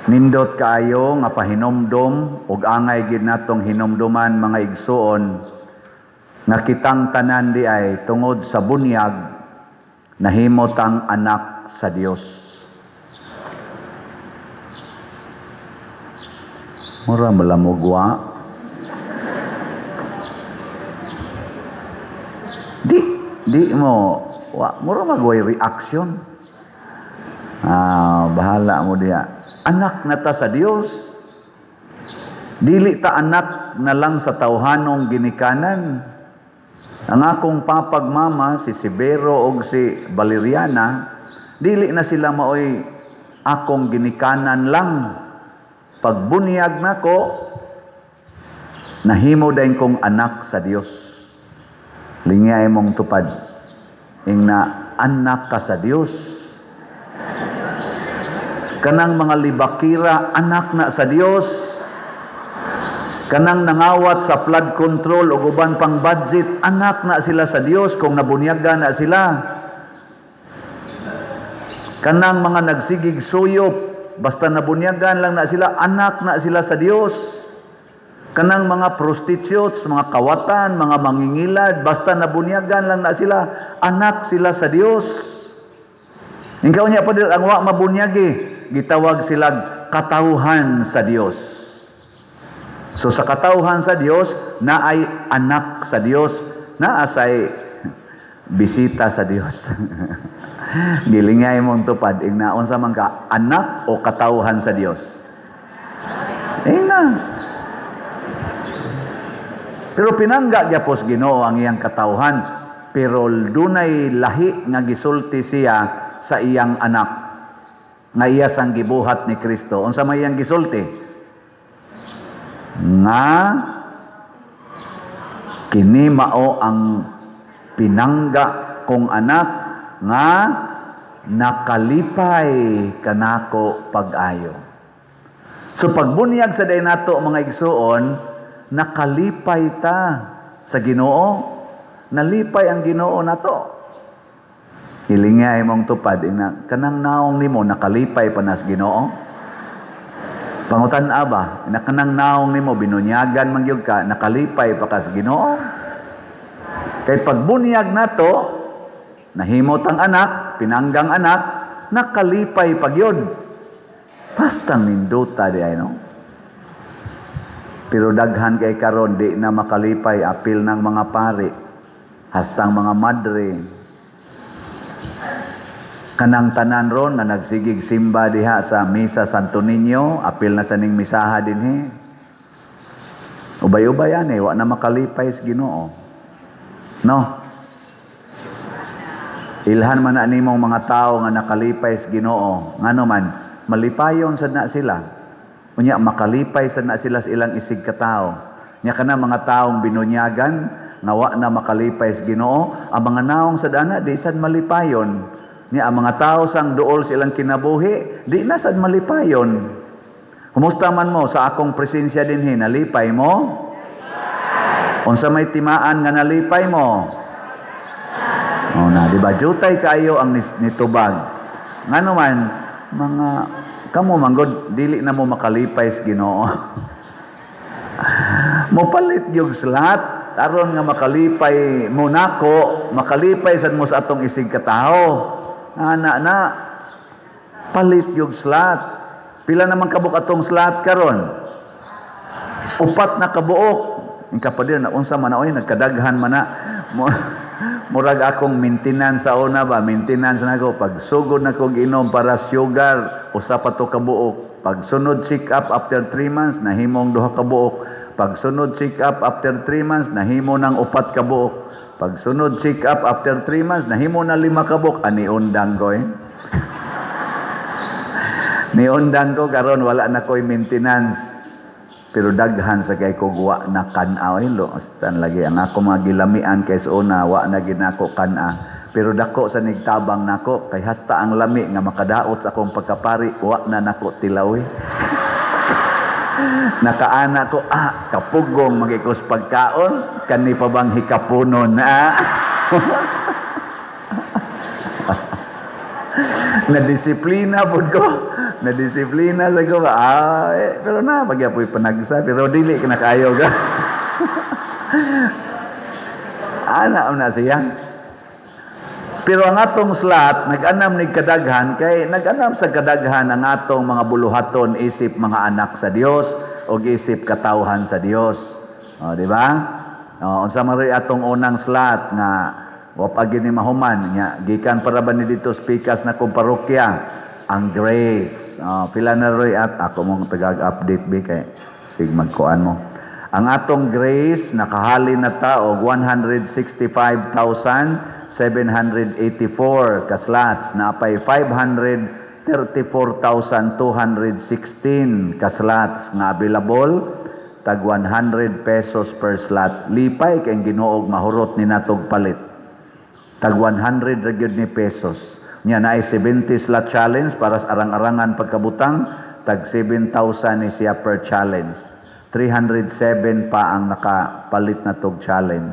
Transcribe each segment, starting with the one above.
Nindot kaayo nga pahinomdom ug angay gid natong hinumduman, mga igsuon, nga kitang tanan di ay tungod sa bunyag nahimo tang anak sa Dios. Mura malamugwa. Di mo wa mura magway reaction. Ah, bahala mo diha. Anak na ta sa Dios. Dili ta anak na lang sa tawhanong ginikanan. Ang akong papag mama, si Severo og si Valeriana, dili na sila maoy akong ginikanan lang. Pagbunyag nako, nahimo dayon kong anak sa Dios. Lingay mong tupad. Ingna anak ka sa Dios. Kanang mga libakira, anak na sa Dios. Kanang nangawat sa flood control o uban pang budget, anak na sila sa Dios kung nabunyagan na sila. Kanang mga nagsigig suyop, basta nabunyagan lang na sila, anak na sila sa Dios. Kanang mga prostitutes, mga kawatan, mga mangingilad, basta nabunyagan lang na sila, anak sila sa Dios. Ikaw niya pa ang wa mabunyagi, gitawag sila katawhan sa Dios. So sa katawhan sa Dios, naay anak sa Dios, naasay bisita sa Dios. Gilingay mong tupad, ingnaon sa man ka, anak o katawhan sa Dios? Ingna. Pero pinangga gyapos Ginoo ang iyang katawhan, pero dunay lahi nga gisulti siya sa iyang anak nga iya sang gibuhat ni Kristo. Unsa may iyang gisulti? Nga kini mao ang pinangga kong anak nga nakalipay kanako pag-ayo. So pagbunyag sa day nato, mga igsuon, nakalipay ta sa Ginoo. Nalipay ang Ginoo nato. Hilingay mong tupad, ina, kanang naong nimo nakalipay pa nas Ginoo. Pangutan aba, ina, kanang naong nimo binunyagan man gyud ka, nakalipay pa kas Ginoo. Kay pagbunyag nato, nahimot ang anak, pinanggang anak, nakalipay pa gyud. Basta ninduta di ay, no? Pero daghan kay karon di na makalipay, apil ng mga pari, hastang mga madre. Kanang tanan ron na nagsigig simba diha sa misa Santo Niño, apil na sa ning misaha dinhi. Ubay-ubay ani, wa na makalipay sa Ginoo. No? Ilhan man na nimong mga tao nga nakalipay sa Ginoo. Ngano man, malipayon sad na sila. Unya makalipay sad na sila sa ilang isig katao. Nya kana mga taong binunyagan nga wa na makalipay sa Ginoo, ang mga naong sad ana di sad malipayon. Nya ang mga tao sang duol sa ilang kinabuhi, di na sad malipayon. Kumusta man mo sa akong presensya dinhi, nalipay mo? Unsa may timaan nga nalipay mo? O na, di ba? Jutay kayo ang nitubag. Ngano man, mga kamo manggod, dili na mo makalipay sa Ginoo. Mopalit yung slot aron nga makalipay mo nako, makalipay sad mo sa atong isig katawo. Ana na, palit yung slot. Pila naman kabuk atong slot karon? 4 na kabuok. Ang kapadir na unsa man oy, nagkadaghan man na. Murag akong maintenance sa una ba, maintenance na ako. Pag sugod na kog inom para sugar, usa pa to kabuok. Pag sunod check up after 3 months, nahimong 2 kabuok. Pag sunod check up after 3 months, nahimo ng 4 kabuok. Pag sunod check up after 3 months, nahimo na 5 kabuok. Ani undang ko eh. Niundang ko karon wala na ko'y maintenance. Pero daghan sa kay ko wa na kan-a oy lo. Astan lagi ang ako mga gilamian kay sa una wa na gid nako kan-a. Pero dako sa nigtabang nako kay hasta ang lami nga makadaot sa akong pagkapari wa na nako tilaw. Nakaana ko, kapugong magikos pagkaon kani pa bang hikapunon na. Na disiplina pud ko. Na disiplina sa ko. Ah, eh, pero na pagyapoy panagsa, pero dili ka na kaayo ga. Ana na siya. Pero ang atong slot, nag-anam ni kadaghan, kay nag-anam sa kadaghan ang atong mga buluhaton isip mga anak sa Dios o isip katawhan sa Dios. O, di ba? O, unsa man rin atong unang slot nga wa pa gyud ni mahuman nya, gikan para ba ni dito speakers na kong parokya ang Grace. O, pila na roy at ako mong tagag update bi kay sig magkuan mo. Ang atong Grace nakahalin na ta og 165,784 ka slots, napay 534,216 ka slots nga available, tag 100 pesos per slot. Lipay kay Ginoo mahurot ni natog palit. Tag 100 ra gyud ni pesos. Nya naay 70 slot challenge para sa arang-arangan pagkabutang, tag 7,000 ni siya per challenge. 307 pa ang nakapalit na tog challenge.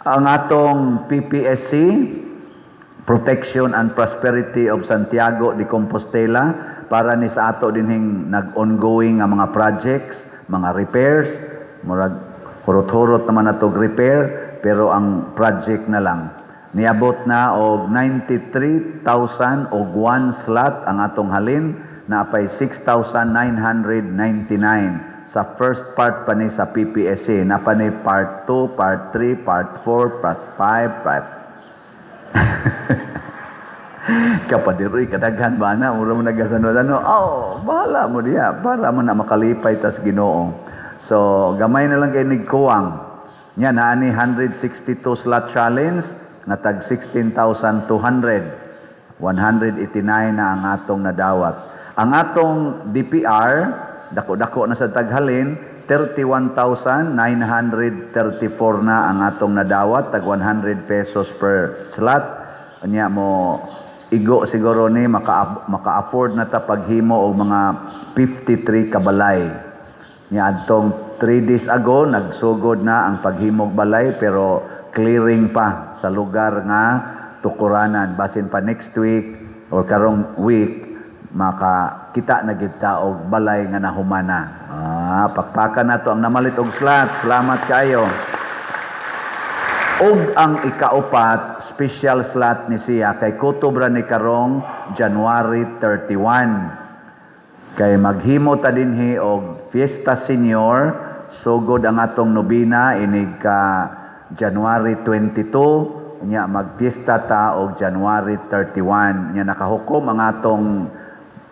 Ang atong PPSC, Protection and Prosperity of Santiago de Compostela, para ni sa ato dinhing nag-ongoing nga mga projects, mga repairs, murag hurot-hurot naman natog repair, pero ang project na lang. Niabot na og 93,000 og one slot ang atong halin, napay 6,999 sa first part pa ni sa PPSC. Napa ni part 2, part 3, part 4, part 5, part Kapadiroy, kadaghan ba na? Mura mo nagasanod. Ano? Oh, bahala mo diya. Para mo na makalipay tas Ginoo. So, gamay na lang kay nigkuwang. Nya, naani 162 slot challenge nga tag 16,200. 189 na ang atong nadawat. Ang atong DPR, dako-dako na sa taghalin, 31,934 na ang atong nadawat, tag 100 pesos per slot. Unya mo igo siguro ni maka-afford na ta paghimo og mga 53 kabalay. Nya adtong 3 days ago nagsugod na ang paghimog balay, pero clearing pa sa lugar nga tukuranan. Basin pa next week or karong week makakita na gid ta og balay nga nahumana. Ah, pakpakan nato ang namalit og slot. Salamat kayo. Og ang ikaupat, special slot ni siya kay kutob ra ni karong January 31. Kay maghimo ta dinhi og Fiesta Senior, sugod ang atong nobina inig ka January 22, nya magfiesta ta og January 31. Nya nakahukom ang atong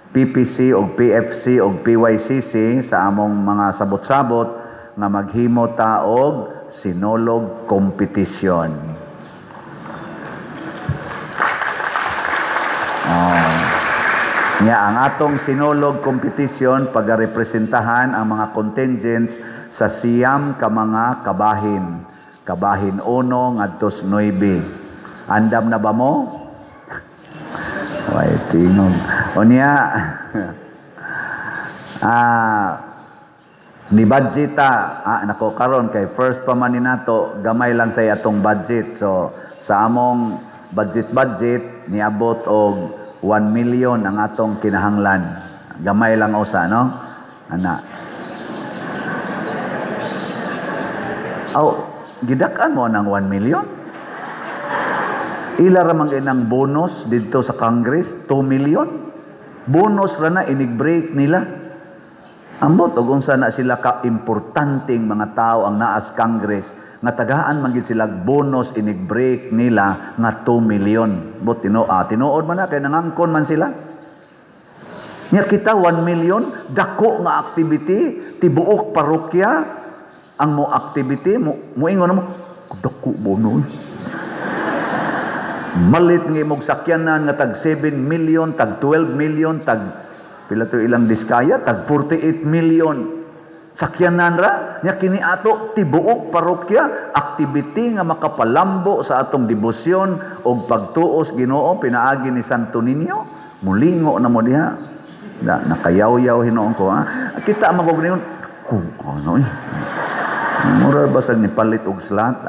PPC og PFC og PYCC sa among mga sabot-sabot nga maghimo ta og Sinulog competition. Oh. Nya ang atong Sinulog competition pagarepresentahan ang mga contingents sa 9 ka mga kabahin. Kabahin 1 ngadto 9. Andam na ba mo? Way tingog. Unya ni budget ta, nako karon kay first pa man ni nato, gamay lang say atong budget. So sa among budget niabot og 1 million ang atong kinahanglan. Gamay lang usa, no? Ana. Aw, gidak-an mo ng 1 million? Ila ra man inang bonus didto sa Congress, 2 million. Bonus ra na inig-break nila. Ambot og unsa na sila ka-importanteng mga tao ang naas Congress nga tagaan man gid sila bonus inig-break nila nga 2 million. Bot tinuod man na kay nangangkon man sila. Nya kita 1 million dako nga activity tibuok parokya ang mo activity mo moingon mo dako bonus. Malit nga imong sakyanan nga tag 7 million, tag 12 million, tag pila to ilang diskaya, tag 48 million. Sakyanan ra nya kini ato tibuok parokya activity nga makapalambo sa atong debosyon og pagtuos Ginoo pinaagi ni Santo Niño. Mulingo na mo diha. Na, nakayaw-yaw hinuon ko ha. Kita magog niyon kung ano eh. Mura basag ni palit og slot.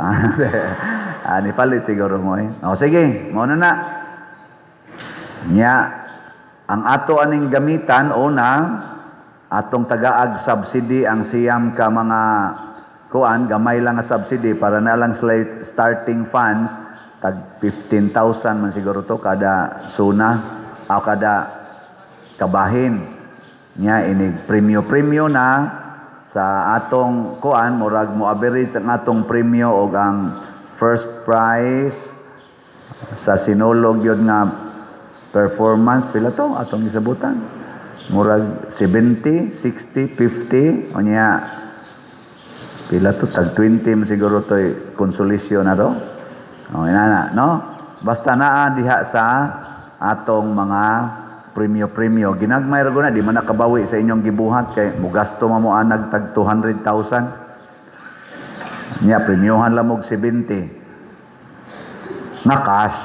Ni palit siguro mo eh. O sige, mo na na. Nya Ang ato aning gamitan, una, atong tagaag subsidy ang 9 ka mga kuan, gamay lang nga subsidy para na lang sila starting funds, tag 15,000 man siguro to kada suna o kada kabahin. Nya inig premyo-premyo na sa atong kuan, murag mo average ang atong premyo og ang first prize sa Sinulog yun nga performance, pila to atong gisabutan, murag 70, 60, 50, unya pila to, tag 20 man siguro to consolation na to. O inana, no, basta naa diha sa atong mga premyo-premyo, ginagmay ra na, di man nakabawi sa inyong gibuhat kay mugasto man mo anag tag 200,000 nya premyohan lang og 70 nga cash.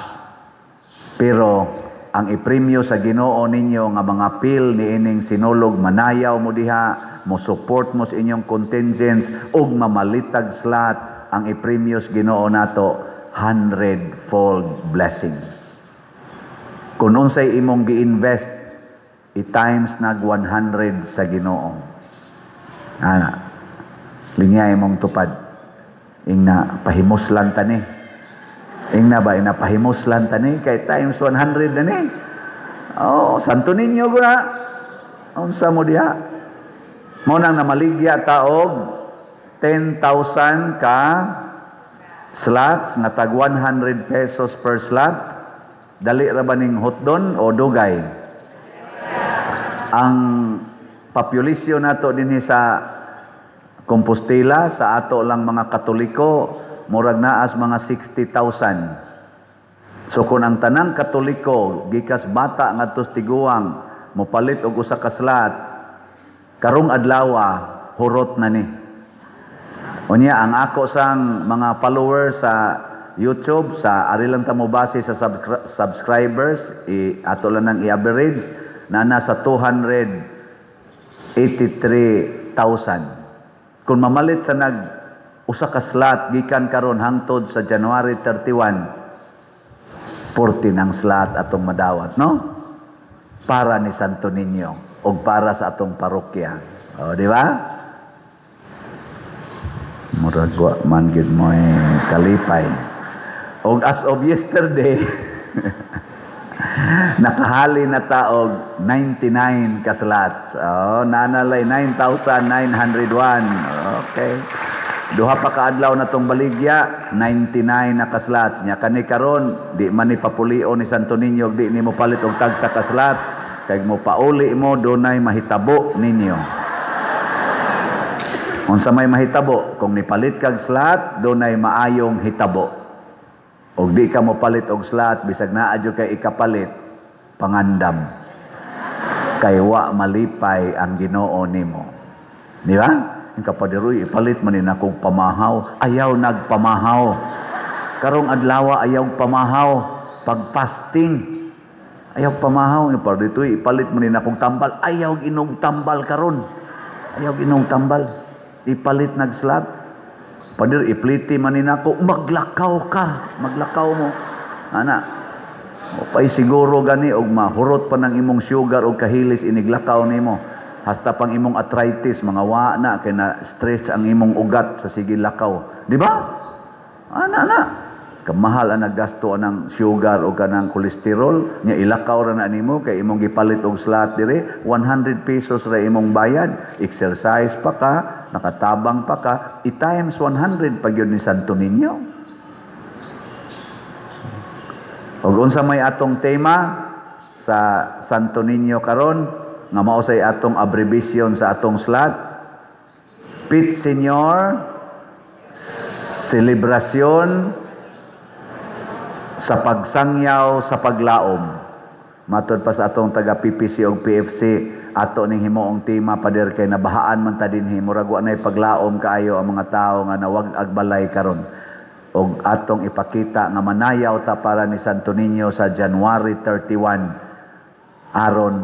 Pero ang ipremyo sa Ginoo ninyo nga mga pil niining Sinulog, manayaw mo diha, mo support mo sa inyong contingents ug mamalitag slot, ang ipremyo sa Ginoo nato, 100-fold blessings. Kung unsay imong gi-invest, i-times nag 100 sa Ginoo. Ana, linya imong tupad. Ingna pahimuslan tani. Ingna ba ina pahimuslan tani kay times 100 na ni. Oh, Santo Niño guna. Unsa mo diha? Mo nang namaligya ta og 10,000 ka slots nga tag 100 pesos per slot. Dali ra ba ning hotdon o dugay? Ang populasyon nato dinhi sa Compostela, sa ato lang mga Katoliko, murag naas mga 60,000. So kung ang tanang Katoliko gikas bata ngadto sa tiguang mopalit og usa ka slot karong adlaw, hurot na ni. Unya ang ako sang mga followers sa YouTube, sa ari lang ta mo base sa subscribers, i ato lang nang i-average na nasa 283,000. Kung mamalit sa nag usa ka slot gikan karon hangtod sa January 31, 40 ang slot atong madawat, no, para ni Santo Niño og para sa atong parokya. O, di ba? Murag wa man gyud mo eh, kalipay. Og as of yesterday, nakahali na ta og 99 ka slots. Oh, nanalay 9,901. Okay. Duha pa ka adlaw na tong baligya, 99 na ka slots. Nya kani karon, di man ni papulio ni Santo Niño, di ni mo palit og tagsa ka slot. Kay mo pauli mo, dunay mahitabo ninyo. Unsa may mahitabo? Kung nipalit kag slot, dunay maayong hitabo. Og di ka mo palit og slot, bisag naa jud kay ikapalit, pangandam. Kay wa malipay ang Ginoo nimo. Di ba? Ang kapadiroy, ipalit man ni nakong pamahaw. Ayaw nagpamahaw. Karong adlaw ayaw pamahaw. Pag-fasting, ayaw pamahaw. Dito'y ipalit mo ni nakong tambal. Ayaw inog tambal karon. Ayaw inog tambal. Ipalit nagslot. Padir, ipliti man ni nako, maglakaw ka, maglakaw mo. Ana, o pay siguro gani og mahurot pa ng imong sugar og kahilis iniglakaw nimo. Hasta pang imong arthritis, mga wa na kay na stress ang imong ugat sa sige lakaw. Di ba? Ana na. Kamahal ang naggasto anang sugar o kanang kolesterol nya ilakaw ra na nimo kay imong gipalit og slot dire, 100 pesos ra imong bayad, exercise pa ka, nakatabang pa ka, i-times 100 pag yun ni Santo Niño. Og unsa may atong tema sa Santo Niño karon nga mao say atong abbreviation sa atong slot, Pit Senior Celebration sa pagsangyaw sa paglaom. Matod pa sa atong taga PPC og PFC, ato ning himuong tema, pader, kay nabahaan man ta dinhi, murag wa nay paglaom kaayo ang mga tawo nga nawag agbalay karon. Og atong ipakita nga manayaw ta para ni Santo Niño sa January 31 aron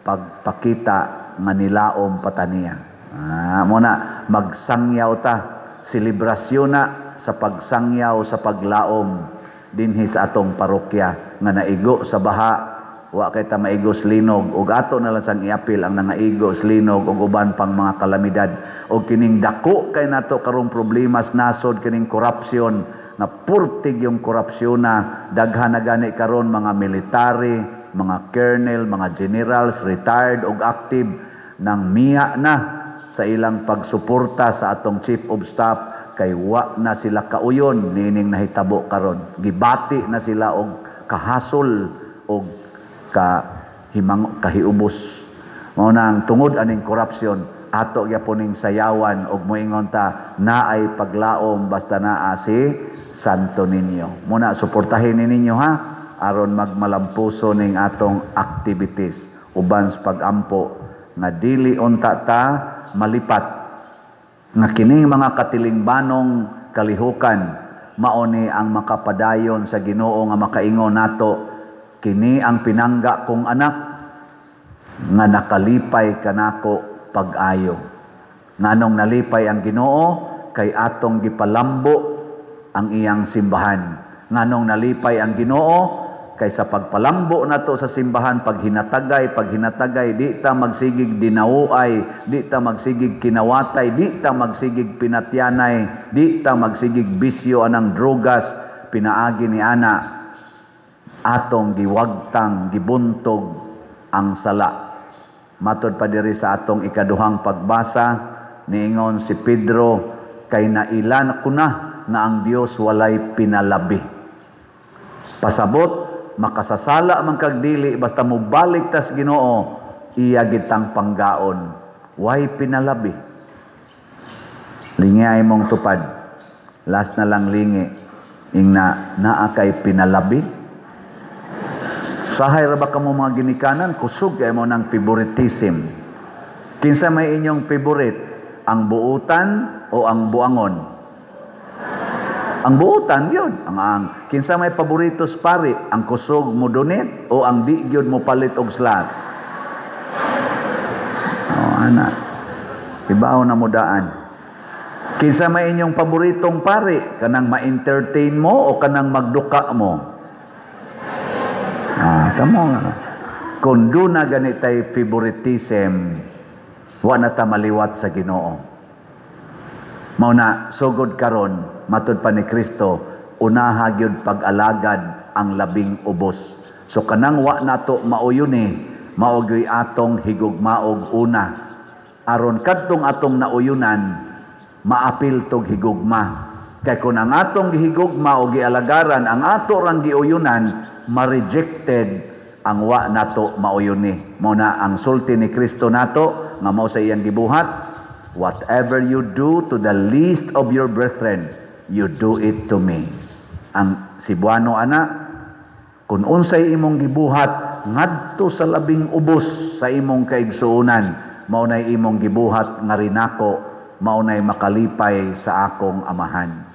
pagpakita nga nilaom pataniya. Ah, mo na magsangyaw ta, selebrasyon na sa pagsangyaw sa paglaom dinhi sa atong parokya nga naigo sa baha. Wa kay ta maigos linog, ug ato na lang sang iapil ang nangaigos linog ug uban pang mga kalamidad. Og kining dako kay nato karong problema sa nasod, kining corruption nga purtig yung korupsyon na daghan na gani karon, mga military, mga colonel, mga generals, retired ug active, nang miya na sa ilang pagsuporta sa atong chief of staff kay wa na sila kauyon nining nahitabo karon. Gibati na sila og kahasol og ka himang kahiubos. Mao nang tungod aning corruption, ato gyapon ning sayawan og moingon ta naay paglaom basta naa si Santo Niño. Muna suportahin ni ninyo ha, aron magmalampuso ning atong activities uban sa pagampo nga dili unta ta malipat nga kining mga katilingbanong kalihukan mao ni ang makapadayon sa Ginoo nga makaingon nato, "Kini ang pinangga kong anak nga nakalipay kanako pag-ayo." Nganong nalipay ang Ginoo? Kay atong gipalambo ang iyang simbahan. Nganong nalipay ang Ginoo? Kay sa pagpalambo nato sa simbahan, paghinatagay, paghinatagay, di ta magsigig dinauay, di ta magsigig kinawatay, di ta magsigig pinatyanay, di ta magsigig bisyo anang drogas, pinaagi ni ana atong giwagtang, gibuntog ang sala. Matod pa diri sa atong ikaduhang pagbasa, niingon si Pedro, "Kay nailan ko na nga ang Dios walay pinalabi." Pasabot, makasasala man kag dili, basta mobalik tas Ginoo, iya gitang panggaon. Way pinalabi. Lingi ay mong tupad. Last na lang lingi. Ingna, naa kay pinalabi? Sahay ra ba kamo mga ginikanan, kusog kay mo ng favoritism. Kinsa may inyong favorite? Ang buutan o ang buangon? Ang buutan yun. Ang kinsa may paborito sa pari, ang kusog mo donate o ang di gyud mo palit og slot? Oh, ana. Ibaw na mo daan. Kinsa may inyong paboritong pari, kanang ma-entertain mo o kanang magduka mo? Ah, kamo nga. Kung duna gani tay favoritism, wa na ta maliwat sa Ginoo. Mao na sugod karon, matud pa ni Kristo, unaha gyud pag-alagad ang labing ubos. So kanang wa nato mauyon ni, mao gyud atong higugmaog una. Aron kadtong atong nauyunan, maapil tog higugma. Kay kung ang atong gihigugma o gialagaran, ang ato rang giuyunan, ma-rejected ang wa nato mauyon ni. Mao na ang sulti ni Kristo nato nga mao sa iyang gibuhat, "Whatever you do to the least of your brethren, you do it to me." Ang Cebuano ana, kung unsay imong gibuhat ngadto sa labing ubos sa imong kaigsuonan, mao nay imong gibuhat nga rinako, mao nay makalipay sa akong Amahan.